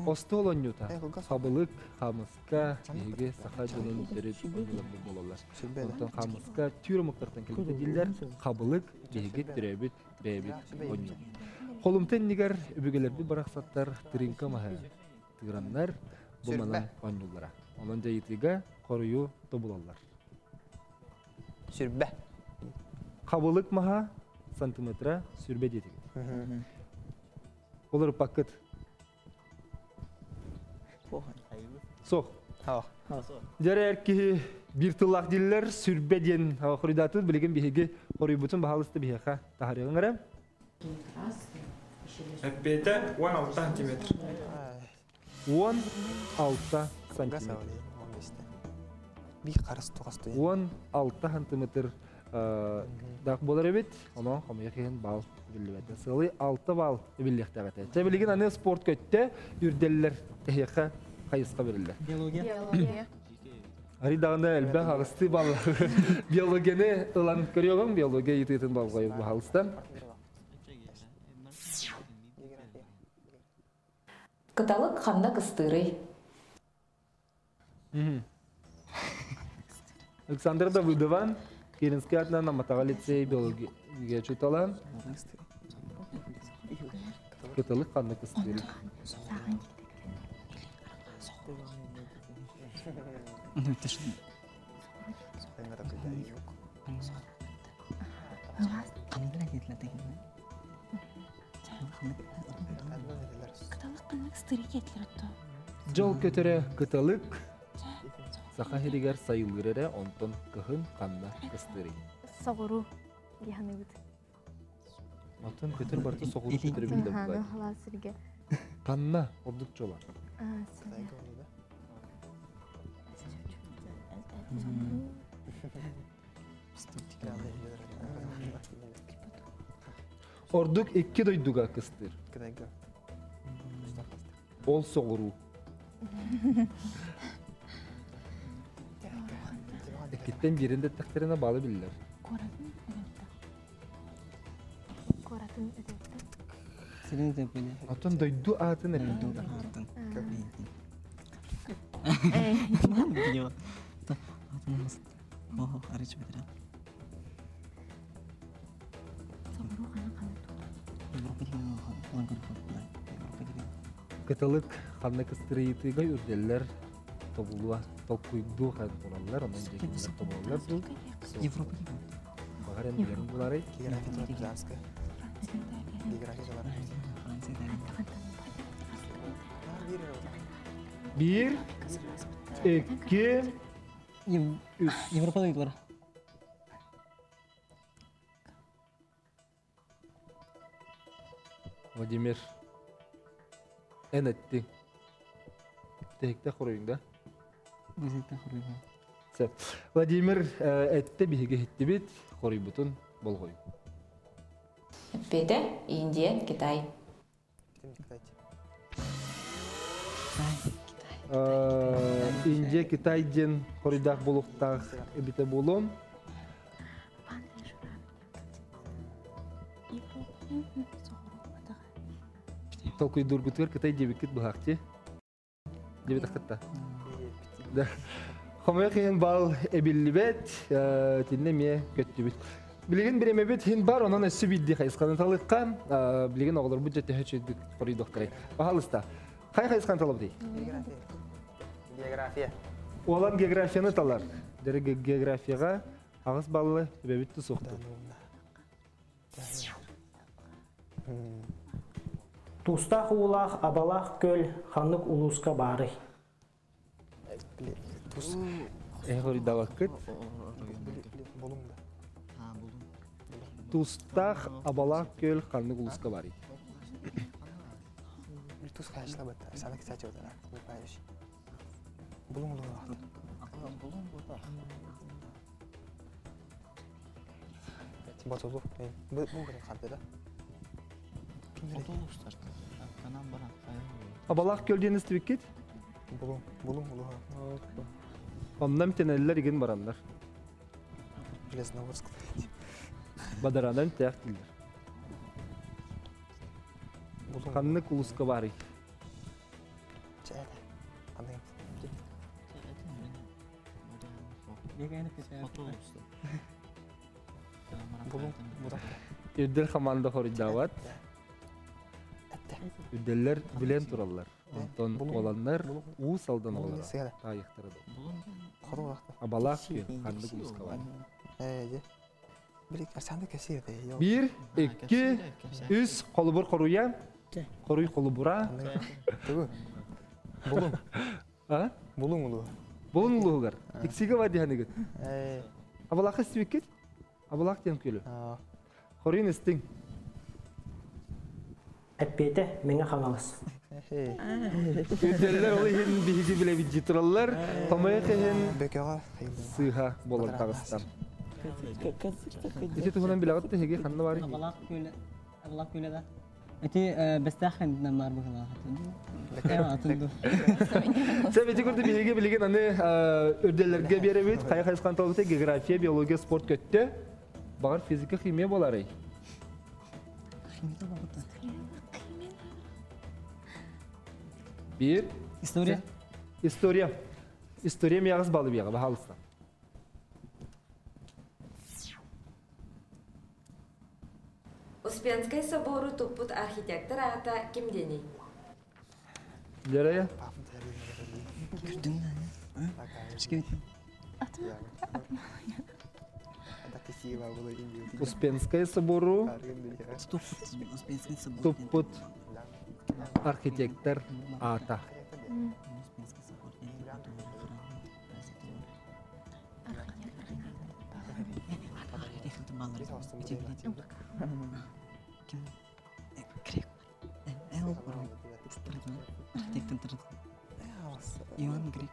Остуол оонньуута хабылык, хаамыска биһиги саха дьонун төрүт оонньууларбыт буолаллар. Онтон хаамыска түүр омуктартан кэлбитэ дииллэр, хабылык биһиги төрөөбүт бэйэбит оонньуубут. Холумта иннигэр өбүгэлэрбит барахсаттар тырыыҥка маһы тыыраннар бу манан оонньууллара. Онон дьайытыыга хоруйу тобулаллар. Сүрбэ. Хабылык маһа сантиметра сүрбэ диэтигит. Олоруппаккыт. Суох. Дьэрэ эр киһи биир тыллаах дииллэр, сүрбэ диэн хоруйдаатыбыт. Билигин биһиги хоруйбутун баһаалыста биһиэхэ таһаарыаҕыҥ эрэ. Эппиэтэ 16 сантиметр. 16 сантиметр. Биир харыс туҕас 16 сантиметр. Дак болар эбит, онон хомуйа киһин бал биллибэт. Сылы 6 бал биллиэхтээх этэ. Чэ билигин аны спорт көттө, үрдэллэр тэһиэхэ хайысха бериллэр. Биология. Ари даҕаны элбэх аҕыстыы балл биологияны ылан көрүөҕүҥ, биология ыйытыытын болҕойук баһалыстан. Кыталык ханна кыстыырый? Александр Давыдова, Киринский атынан Амматаҕа лицей биология учуутала. Кыталык ханна кыстыырый? Дьол көтөрө кыталык саха сиригэр сайылыыр эрэ, онтон кыһын ханна кыстыырый? Соҕуруу диһаныгыт. Оттон көтөр барыта соҕуруу көтөрө биллэр буолар. Сирге. Ханна ордук чола? Ордук икки дойдуга кыстыыр. Ол соҕуруу. Иккиттэн биирин дэттэхтэринэ баалы биллэр. Куоратын өтөттө. Оттон дойду аатын эппит. Кыталык ханна кыстырыйытыга үрдэллэр тобулуа толкуйдуу тураллар, онон дьиэкиннэр тобулаллар дуу. Европа Баҕар эн билэрин буларый? Биир, икки, үс. Европа дойдулара. Владимир, эн эттиҥ. Тэһикте хоруйуҥ да? Бүтэһикте хоруйуҥ. Сөп. Владимир этте биһиги иһиттибит, хоруйбутун болҕойуҥ. Эппиэтэ Индия, Китай. Индия, Китай диэн хоруйдаах буолуохтаах эбитэ буолуом. Толкуйдуургутугар Кытай диэбиккит быһаахчы. Диэбитэххит да. Хомойуох иһин бал эбиллибэт, итиннэ эмиэ көттүбүт. Билигин бириэмэбит иһин бар, онон өссө биирдии хайысханы талыахха. Билигин оҕолорбут дьэ төһө үчүгүйдүк хоруйдуохтарай. Пожалуйста. Хай хайысханы талабытый? География. Уолан географияны талар. Дэрэ географияға аҕыс баллы эбэбит тусуохтун. Тустаах уулаах Абалаах күөл ханнык улууска баарый? Э хоруйдабаккыт. Тустаах Абалаах күөл ханнык улууска баарый? Туз хашлабыт. Сана кстати вот она. Булун булун. Ботулу. Бу бу да. Абалаах күөл диэн истибиккит? Булун, булун улуха. Онно эмтэнэллэр игин бараннар. Железноводск. Бадаранан тээх дииллэр. Ханнык улууска баарый? Үрдэл хамаанда хоруйдаабат. Үрдэллэр билэн тураллар. Онтон уоланнар уу салдан оҕолоро таайыахтара да. Абалаах күн ханнык улууска баар? Биир, икки, үс, холобур хоруйа. Хоруй холобура. Булун. А? Булун улуу. Булун улуугар. Тиксиге бар диһаныгыт. Абалаахы истибиккит? Абалаах диэн күөлү. Хоруйун истиҥ. Эппиэтэ Мэҥэ Хаҥалас. Үрдэллэр ол иһин биһиги билэбит дии тураллар. Хомойуох иһин сыыһа буолан таҕыста. Ити туһунан билэҕит да эһиги ханна баарый? Абалаах күөлэ, Абалаах күөлэ да. Ити бэстээх кэннинэн баар быһыылаах. Атын ду. Сәп ити курдук биһиги билигин аны үрдэллэргэ биэрэбит. Хайа хайысхан толбута география, биология, спорт көттө. Бағар физика, химия боларый? Бир. История. История. История миягыз балы бияга, бахалыста. Успенскай собору туппут архитектор аата ким диэний? Лерая? Успенскай собору туппут архитектор аата. Иван Грек.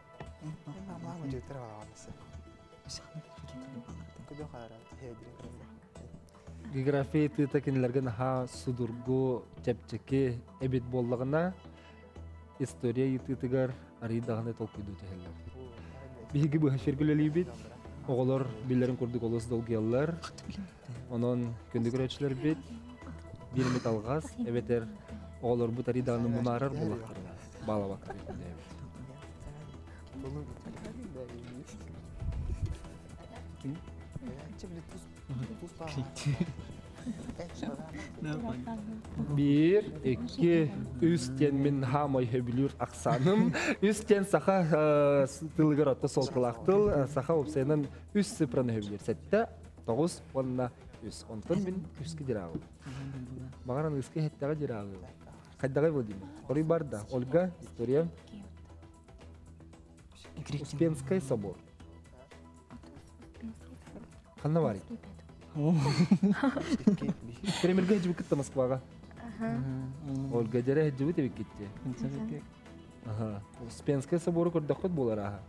География тыыта кинилэргэ наһаа судургу, чэпчэки эбит буоллаҕына, история ыйытыытыгар арыый даҕаны толкуйдуу түһэллэр. Биһиги быһа эфиргэ үлэлиибит. Оҕолор биллэрин курдук олус долгуйаллар. Онон күндү көрөөччүлэрбит биир эмит алҕас эбэтэр оҕолорбут арыый даҕаны мунаарар буоллахтарына баалабакка күндээбит. Биир, икки, үс диэн мин хаамай сөбүлүүр ахсааным. Үс диэн саха тылыгар отто суолталаах тыл. Саха уопсайынан үс цифраны сөбүлүүр. Сэттэ, тоҕус уонна үс. Онтон мин үскэ дьарааҕым. Баҕар аныгыскы сэттэҕэ дьарааҕым. Хайдаҕай Владимир? Хоруй бар да. Ольга, история. Успенскай собор. Ханна барый? Кремльге хеджибиккит Москваҕа. Ольга дьэрэ хеджибит эбиккитти. Аха. Успенскай собору көрдөххүт буолар аха.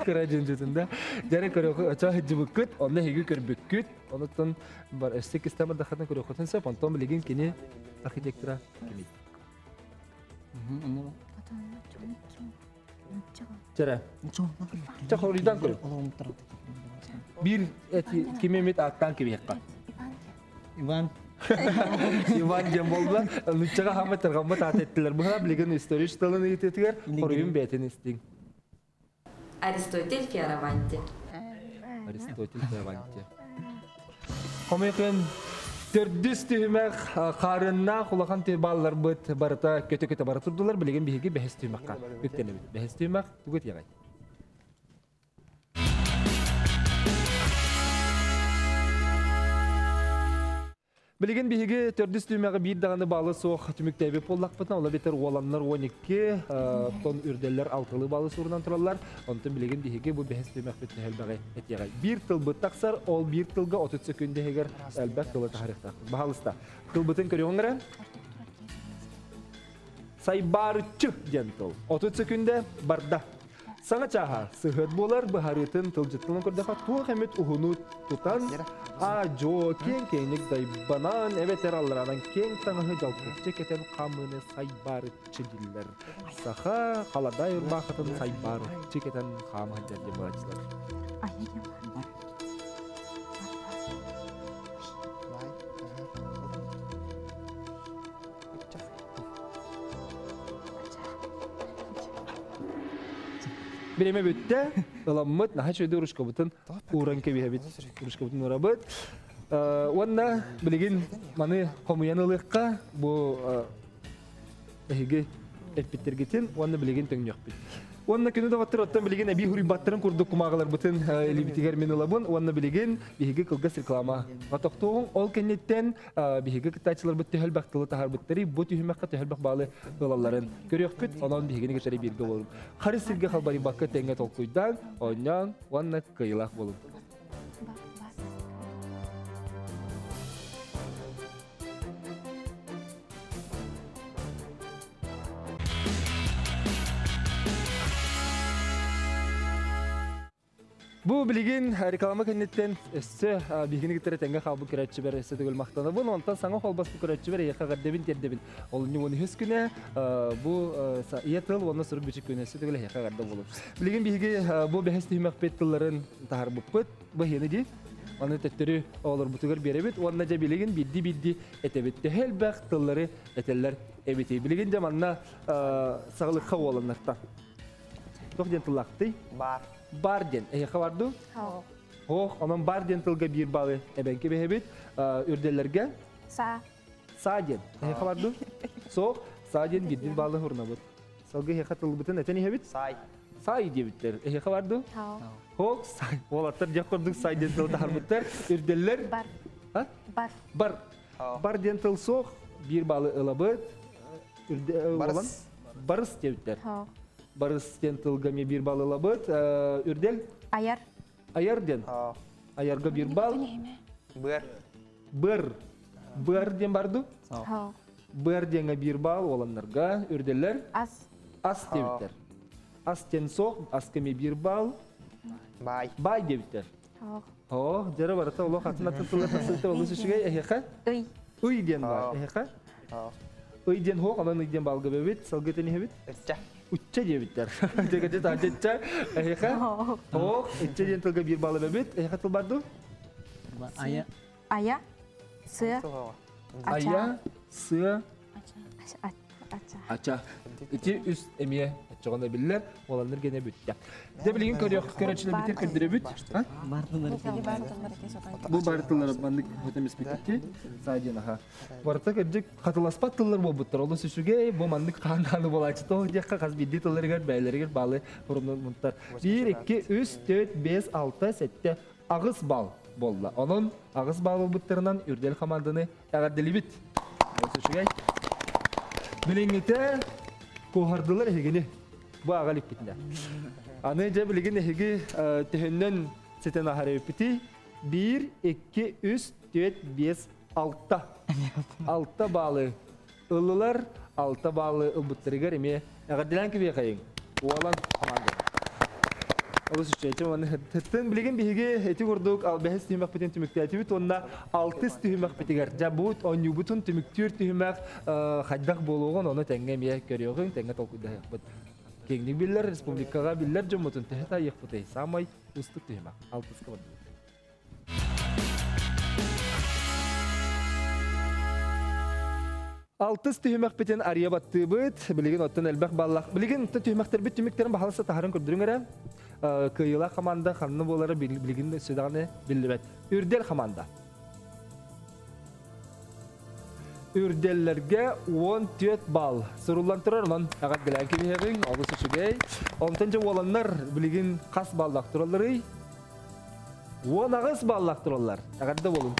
Кыра дьүнжүтүн да. Дьэрэ көрөхү очо хеджибиккит, онно хиги көрбүккүт. Онуттан бар өссө кистэн бардахатын көрөххүтүн сөп. Онтон билигин кини архитектора кимий? Чэрэ. Чэ хоруйдан көрү. Биир эти кими эмит ааттаан кибиэххэ. Иван. Иван диэн буолла. Нуччаҕа хааммат тарҕаммат аат эттилэр. Быһа билигин история тылын ыйытыытыгар хоруйун бэйэтин истиҥ. Аристотель Фиараванти. Аристотель Фиараванти. Хомойкын төрдүс түһүмэх хаарыннаах улахан балларбыт барыта көтө-көтө бара турдулар. Билигин биһиги бэһис түһүмэххэ үктэнэбит. Бэһис түһүмэх тугу этиэҕэй? Билигин биһиги төрдүс түһүмэҕи биир даҕаны баалы суох түмүктээбит буоллахпытына, ол эбэтэр уоланнар 12, тон үрдэллэр алтылыы баалы суурунан тураллар. Онтон билигин биһиги бу бэһис түһүмэхпит элбэҕи этиэҕэй. Биир тылбыт тахсар, ол биир тылга 30 секүндэ иһигэр элбэх тылы таһарыахтаахпыт. Баһаалыста, тылбытын көрүөҕүҥ эрэ. Сайбаарыччы диэн тыл. 30 секүндэ барда. Саҥа чааһа сыһыат буолар быһаарыытын тылдьыттан көрдөхө туох эмит уһуну тутан аа-дьуо киэҥ-киэҥник дайбанан эбэтэр аллараанан киэҥ таҥаһы дьалкыччы кэтэн хаамыыны сайбаарыччы дииллэр. Саха халадаай ырбаахытын сайбаарыччы кэтэн хаама сылдьар диэн буолааччылар. Бириэмэ бүттэ, ыламмыт, наһаа үчүгэй ручкабытын ууран кэбиһэбит. Ручкабытын уурабыт. Уонна билигин маны хомуйан ылыахха бу эһиги эппиттэргитин уонна билигин төҥнүөхпүт. Уонна күнү доҕоттор оттон билигин эбии хуруйбаттарын курдук кумааҕыларбытын илиибитигэр мин ылабын уонна билигин биһиги кылгас реклама тохтуоҕуҥ. Ол кэнниттэн биһиги кыттааччыларбыт төһө элбэх тылы таһаарбыттарый, бу түһүмэххэ төһө элбэх баалы ылалларын көрүөхпүт. Онон биһигини кытары бииргэ буолуҥ. Харыс сиргэ халбарыйбакка тэҥҥэ толкуйдаан, оонньоон уонна кыайыылаах буолуҥ. Бу билигин реклама кэнниттэн өссө биһигини кытары тэҥҥэ хаалбыт көрөөччүбэр өссө төгүл махтанабын. Онтон саҥа холбоспут көрөөччүбэр эйиэхэ эҕэрдэбин тиэрдэбин. Олунньу 13 күнэ бу ийэ тыл уонна сурук бичик күнэ өссө төгүл эһиэхэ эҕэрдэ буолун. Билигин биһиги бу бэһис түһүмэхпит тылларын таһаарбыппыт. Быһыыны дии. Аны төттөрү оҕолорбутугар биэрэбит уонна дьэ билигин биирдии-биирдии этэбит. Төһө элбэх тыллары этэллэр эбитий. Билигин дьэ манна саҕалыкка уоланнартан. Туох диэн тыллаахтый? Бар. Бар диэн. Эһиэхэ бар дуу? Ох, онон бар диэн тылга биир балы эбэҥки бэһэбит. Үрдэллэргэ? Са. Са диэн. Эһиэхэ бар дуу? Соох, са диэн биирдин баалы хурнабыт. Салгы эһиэхэ тылбытын этэн иһэбит? Сай. Сай диэбиттэр. Эһиэхэ бар дуу? Хок, сай. Уолаттар дьэх курдук сай диэн тылы таһарбыттар. Үрдэллэр? Бар. Бар. Бар. Бар диэн тыл суох. Биир баалы ылабыт. Барыс. Барыс диэбиттэр. Барыс диэн тылга эмиэ биир балл ылабыт. Үрдэл? Аяр. Аяр диэн. Аярга биир балл. Быр. Быр. Быр диэн барду? Быр диэҥҥэ биир балл уоланнарга. Үрдэллэр? Ас. Ас диэбиттэр. Ас диэн суох, аска эмиэ биир балл. Бай. Бай диэбиттэр. О, дьэрэ барыта олох атын атын тыллар тахсыбыттар олус үчүгэй. Эһиэхэ? Ый. Ый диэн бар. Эһиэхэ? Ый диэн хуох, онон ый диэн балга бэбит, салгы тэнihebit. Ычча. Учча диэбиттэр. Дьэгэдьэ таһдьачча. Эһиэхэ? Ох, ычча диэн тылга биир балла бэбит. Эһиэхэ тыл бар дуу? Ая. Ая. Сыа. Ая, сыа, Ача. Ити үс эмиэ оччоҕуна биллэр, уоланнар гене бүттэ. Дьэ билигин көрөөччүлэрбитин көрдөрөбүт. Бу бары тыллары маннык хотемиспитти. Саадин аха. Барыта кырдьык хатыласпат тыллар буолбуттар. Олус үчүгэй, бу маннык хаан-хааны буолааччы тоҕо диэххэ хас биирдии тылларыгар бэйэлэригэр баалы мунтар. 1, 2, 3, 4, 5, 6, 7, 8 балл буолла. Онон 8 балл буолбуттарынан Үрдэл хамаанданы эҕэрдэлибит. Олус үчүгэй. Билиҥҥитэ куоһардылар эһигини. Бу аҕа иликпитинэ. Аны дьэ билигин эһиги төһөннөн ситэн аһар эбиппитий? 1, 2, 3, 4, 5, 6. 6 баалы ыллылар. 6 баалы ылбыттарыгар эмиэ эҕэрдэлээн кэбиэхэйиҥ. Уолан команда. Олус үчүгэй. Уонна Тыттын билигин биһиги ити курдук бэһис түһүмэхпитин түмүктээтибит уонна алтыс түһүмэхпитигэр дьэ бу оонньуубутун түмүктүүр түһүмэх хайдах буолуоҕун ону тэҥҥэ эмиэ көрүөҕүҥ, тэҥҥэ толкуйдаһыахпыт. Киэҥник биллэр республикаҕа биллэр дьоммутун төһө таайыахпытый? Саамай уустук түһүмэх. Алтыска бардыбыт. Алтыс түһүмэхпитин арыйа баттыыбыт. Билигин оттон элбэх баллах. Билигин түһүмэхтэрбит түмүктэрин баһалыста таһарын көрдөрүҥ эрэ. Кыайыылаах команда ханна буолара билигин өссө биллибэт. Үрдэл команда. Үрдэллэргэ 14 балл. Суруллан турар, онон эҕэрдэлээн кэбиһэҕиҥ, олус үчүгэй. Онтон дьэ уоланнар билигин хас баллаах туралларый? 18 баллаах тураллар. Эҕэрдэ буолун.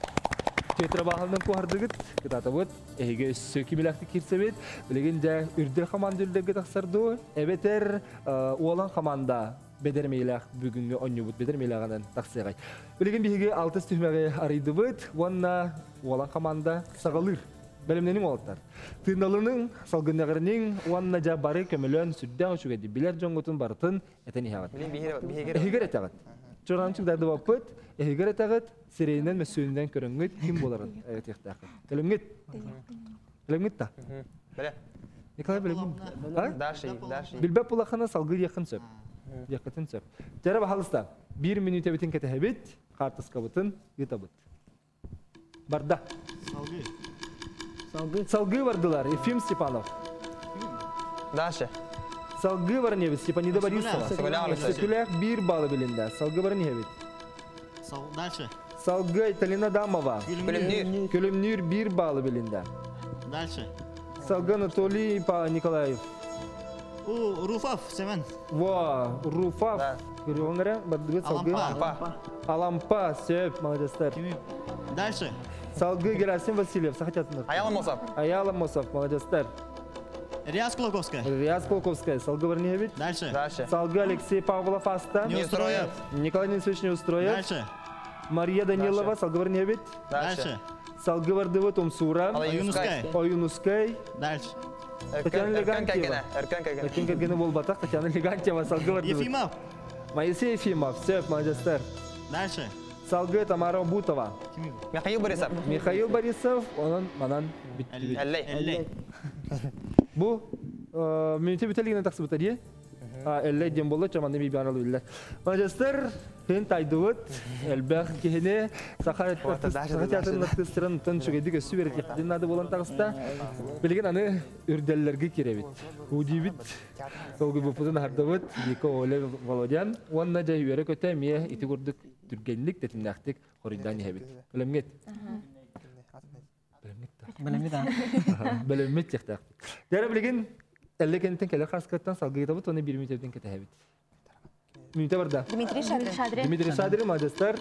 Театр баһылынан куоһардыгыт, кытаатабыт, эһиги өссө кимилэхтик киирсэбит. Билигин дьэ үрдэл команда үрдэлгэ тахсар дуу, эбэтэр уолан команда бэдэр мейлээх бүгүҥҥү онньубут бэдэр мейлээҕинэн тахсыаҕай. Билигин биһиги алтыс түһүмэҕи арыйдыбыт уонна уолан команда саҕалыыр. Бэлэмнэниҥ уолаттар. Тыыналының, салгыннаҕырының уонна дьэ бары көмөлөөн сүрдээх үчүгэйдик билэр дьоҥҥутун барытын этэн иһэҕит. Эһигэр этэҕит. Чураанчык дардыбаппыт, эһигэр этэҕит, сирэйинэн мөссүөнүнэн көрөҥҥүт ким буоларын этиэхтээххит. Төлөмҥүт. Төлөмҥүт да? Бэлэ. Николай бэлэмҥин? Даши, Даши. Билбэт булаххына салгыы диэххин сөп. Диэххитин сөп. Дьэрэ баһалыста. Биир мүнүүтэбитин кэтэһэбит, хаартыскабытын ыытабыт. Барда. Салгыы. Салгыы. Салгыы бардылар. Ефим Степанов. Даша. Салгыы баран иһэбит Степанида Борисова. Сөкүлээх биир баллы билиннэ. Салгыы баран иһэбит. Дальше. Салгыы Айталина Дамова. Күлүмнүүр. Күлүмнүүр биир баллы билиннэ. Дальше. Салгыы Анатолий Николаев. У Руфов Семен. Во, Руфов. Көрүөҕүҥ эрэ, бардыбыт салгыы. Алампа. Алампа, сөп, молодецтар. Дальше. Салгыы Герасим Васильев, саха театрынан. Аял Мосов. Аял Мосов, молодецтар. Риас Кулаковская. Риас Кулаковская, салгыы Барневич. Дальше. Дальше. Салгыы Алексей Павлов Аста. Неустроев. Николай Денисович Неустроев. Дальше. Мария Данилова, салгыы Барневич. Дальше. Салгыы Бардыбыт Умсура. Ойунускай. Ойунускай. Дальше. Татьяна Легантьева. Эркен Кергене. Эркен Кергене болбатах, Татьяна Легантьева, салгыы Бардыбыт. Ефимов. Моисей Ефимов, сөп, маладьыастар. Дальше. Салгыы Тамара Бутова. Михаил Борисов. Михаил Борисов, онон манан бүттүбүт. Эллей. Эллей. Бу мүнүтэ бүтэлигинэн тахсыбыта дии. Эллей диэн буолла, чаманны бибиан алыбиллар. Маладьыастар, тын тайдыбыт, элбэх киһини саха театрын артыыстарын тын үчүгэйдик өссө үөрэтиэхпитин наада буолан таҕыста. Билигин аны үрдэллэргэ киирэбит. Удибит, долгуйбуппутун аһардыбыт, Вика, Оля, Володян. Уонна дьэ үөрэ-көтө эмиэ ити курдук түргэнник, тэтимнээхтик хоруйдаан иһэбит. Бэлэмҥит? Бэлэмҥит да? Бэлэммит аа. Бэлэммит диэхтээхпит. Дьэ билигин эллэ кэнниттэн кэлэр хааскаттан салгыытабыт уонна биир мүнүүтэбитин кэтэһэбит. Мүнүүтэ барда. Дмитрий Шадрин. Дмитрий Шадрин, молодецтар.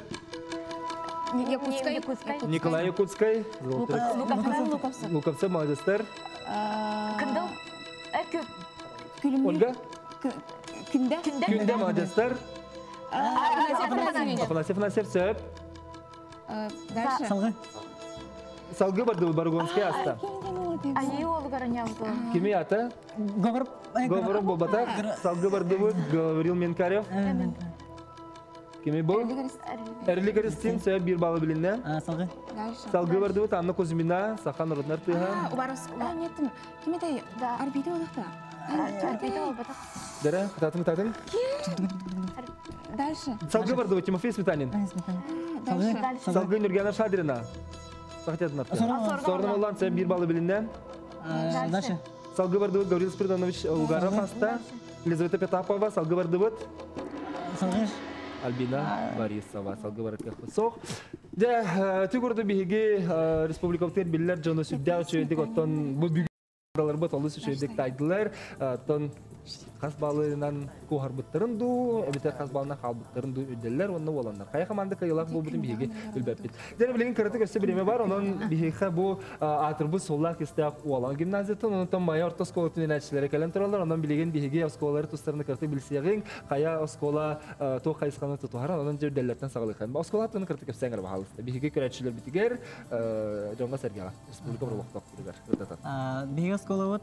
Якутскай. Николай Якутскай. Луковцев. Луковцев, молодецтар. Кындыл. Ольга. Күндэ. Күндэ, молодецтар. Афанасий Афанасьев, сөп. Дальше. Салгы. Салгы барды Баргонский аста. Айыы уолугар аньаабыт. Кими ата? Говор. Говоров болбата. Салгы бардыбыт Гаврил Менкарев. Кими бу? Эрли Кристин сөп бир баллы билинне. Салгы. Салгы бардыбыт Анна Кузьмина, Сахан Руднар тыха. Убарос. Нет, кими дай? Арбита олохта. Арбита олбата. Дара, кытатын кытатын. Дальше. Салгы бардыбыт Тимофей Сметанин. Дальше. Салгы Нургана Шадрина. Сахатятын Сорным олан сөп бир баллы билинне. Дальше. Салгы бардыбыт Гаврил Спиридонович Угаров аста. Елизавета Петапова, салгы бардыбыт. Салгы. Альбина Борисова, салгы барыкка сох. Дэ, түгүрдү биһиги республикабытыгар биллэр дьону сүрдээх үчүгэйдик оттон бу бүгүн олус үчүгэйдик тайдылар. Оттон хас балыынан куоһарбыттарын дуу, эбэтэр хас балынан хаалбыттарын дуу үрдэллэр уонна уоланнар. Хайа хамаанда кыайыылаах буолбутун биһиги билбэппит. Дьэ, билигин кыратык өссө бириэмэ бар, онон биһиэхэ бу аатырбыт суоллаах истээх уолан гимназиятын, онтон Майа орто оскуолатын үөрэнээччилэрэ кэлэн тураллар, онон билигин биһиги оскуолалары тустарына кыратык билсиэҕиҥ, хайа оскуола туох хайысханы тутуһарын, онон дьэ үрдэллэртэн саҕалыаххайын. Оскуола аттыны кыратык кэпсээн эрэ баһаалыста. Биһиги көрөөччүлэрбитигэр, дьоҥҥо-сэргэҕэ, республика олохтоохторугар ырытатан. Биһиги оскуолабыт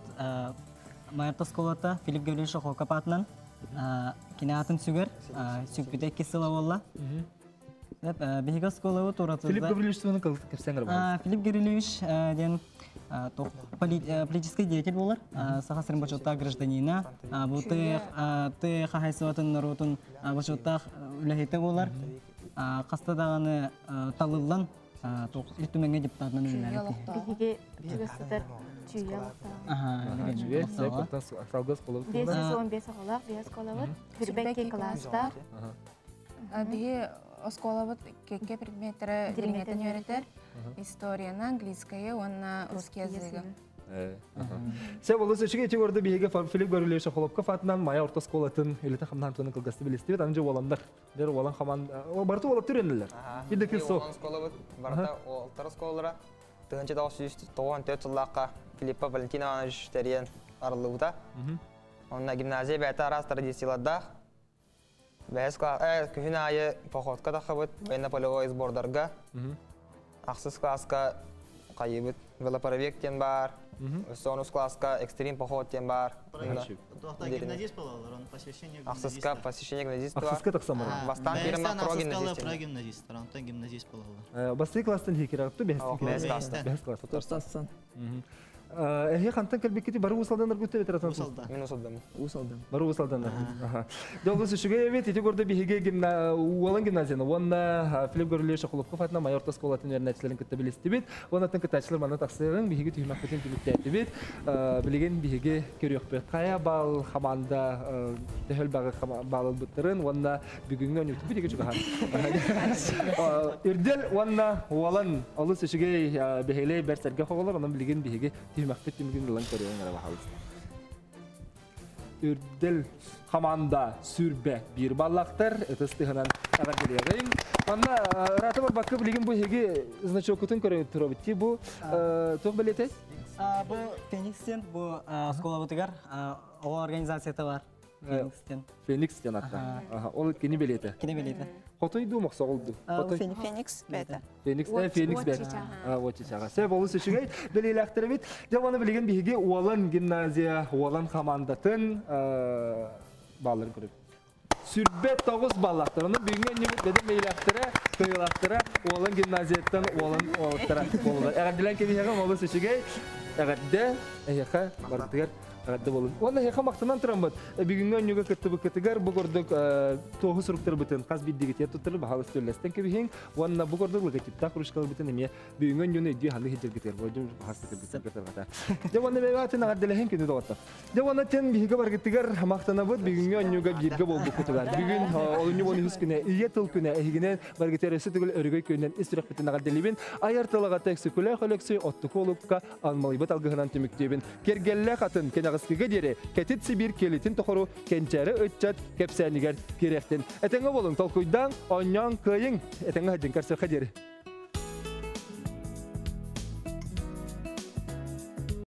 Майа орто оскуолата Филипп Гаврильевич Охоков аатынан кини аатын сүгэр, сүкпүтэ иккис сыла буолла. Биһиги оскуолабыт уратыта... Филипп Гаврильевич туһунан кэпсээн эрэ баҕалаах. Филипп Гаврильевич диэн политический деятель буолар. Саха сирин бочуоттаах гражданина. Бу тыа хаһайсыбатын норуотун бочуоттаах үлэһитэ буолар. Хаста даҕаны талыллан Ил Түмэҥҥэ депутатынан үлэлээбит. Биһиги чугас сытар Чүүйэ олохтооҕо. Чүүйэ, салгыс оскуолабыт. 515 оҕолоох, биэс оскуолабыт. Хүрбэкки кылаастаах. Биһи оскуолабыт кэккэ предметтэрэ дириҥэтэн үөрэтэр. Историяны, английскайы уонна русский языгы. Сэ олус үчүгэй ити орду биһиги Филипп Гаврильевич Холопков атынан Майа орто оскуолатын үлэтин хамнаан туһунан кылгасты билистибит. Аны дьэ уоланнар. Дэр уолан хаман барыта уолаттар үйренеллер. Биир да Уолан оскуолабыт барыта уолаттар оскуолалара. 1994 сыллаахха Филиппа Валентин Иванович тэрийэн арыллыбыта. Онно гимназия бэйэтэ араас традициялардаах. Бэһис күһүн аайы походка таххабыт военно-полевой сбордарга. Ахсыс класска хайыбыт велопробег диэн баар. Сонус класска экстрим поход диэн баар. Гимназист буолалар, он посвящение Ахсыска посвящение гимназист Ахсыска тахсан барар. Бастаан киирэн про гимназист. Про гимназист, онтон гимназист буолалар. Бастыы класстан хикиратту бэһис класс. Бэһис класс. Тастан. Эһи хантан кэлбиккити бары Уус Алдан аргутта ветеран. Уус Алдан. Мин Уус Алдан. Уус Алдан. Бары Уус Алдан. Дьолгус үчүгэй эбит ити көрдө биһиги Уолан гимназияны уонна Филипп Гаврильевич Охлопков атынан Майа орто оскуолатын үөрэнээччилэрин кытта билистибит. Уоннаттан кыттааччылар манна тахсыаҕыҥ биһиги түһүмэхпитин түмүктээтибит. Билигин биһиги көрүөхпүт хайа баал хамаанда төһөл баҕы баалылбыттарын уонна бүгүҥҥү онньукту биһиги чугаһан. Үрдэл уонна Уолан олус үчүгэй бэһэлэй бэрт сэргэх оҕолор онон билигин биһиги түһүмэхпит түмүгүн ылан көрүөҥ эрэ баһалыста. Үрдэл хамаанда сүрбэ биир баллахтар ытыс тыһынан эҕэрдэлиэҕиҥ. Манна ыраата барбакка билигин бу эһиги значоккутун көрө туробут ти бу туох бэлиэтэй? Бу Феникс диэн бу оскуолабытыгар оҕо организацията бар. Феникс диэн. Феникс диэн атта. Ол кини бэлиэтэ. Кини бэлиэтэ. Хотой дуу мохсоҕол дуу? Феникс бэйэтэ. Феникс, Феникс бэт. Вот чичаҕа. Сөп олус үчүгэй бэлиэлээхтэрбит. Дьэ оны билигин биһиги Уолан гимназия, Уолан хамаандатын баалларын көрөбүт. 29 баллаахтар. Онон бүгүҥҥү оонньуубут бэдэр мэйилээхтэрэ, кыайыылаахтара Уолан гимназияттан Уолан уолаттара буоллулар. Эҕэрдэлээн кэбиһиэҕим олус үчүгэй. Эҕэрдэ эһиэхэ барытыгар эҕэрдэ буолун. Уонна эһиэхэ махтанан тураммыт бүгүҥҥү оонньууга кыттыбыккытыгар бу курдук туоһу суруктарбытын хас биирдигитигэр туттарыы баһаалыс төллөстөн кэбиһиҥ. Уонна бу курдук логотиптаах кружкаларбытын эмиэ бүгүҥҥү оонньууну өйдүү ханнык сылдьаргытыгар болдьум баһаас Дьэ уонна бэйэҕитин эҕэрдэлэһин күнү доҕоттор. Дьэ уонна тен биһиги баргытыгар махтанабыт бүгүҥҥү оонньууга бииргэ буолбуккутугар. Бүгүн олунньу 13 күнэ Ийэ тыл күнэ эһигинэн баргытыгар өссө төгүл өрөгөй күнүнэн ис сүрэхпитин эҕэрдэлиибин. Айар тылаҕа Өксөкүлээх Өлөксөй оттуку олукка алмалыйбыт алгыһынан түмүктүүбүн. Кэргэллээх атын кэнэҕискигэ диэри кэтит Сибиир киэлитин тохору кэнчээри ыччат кэпсээнигэр кириэхтин. Этэҥҥэ буолуҥ, толкуйдаан, оонньоон, кыайыҥ, этэҥҥэ сылдьыҥ, көрсүөххэ диэри.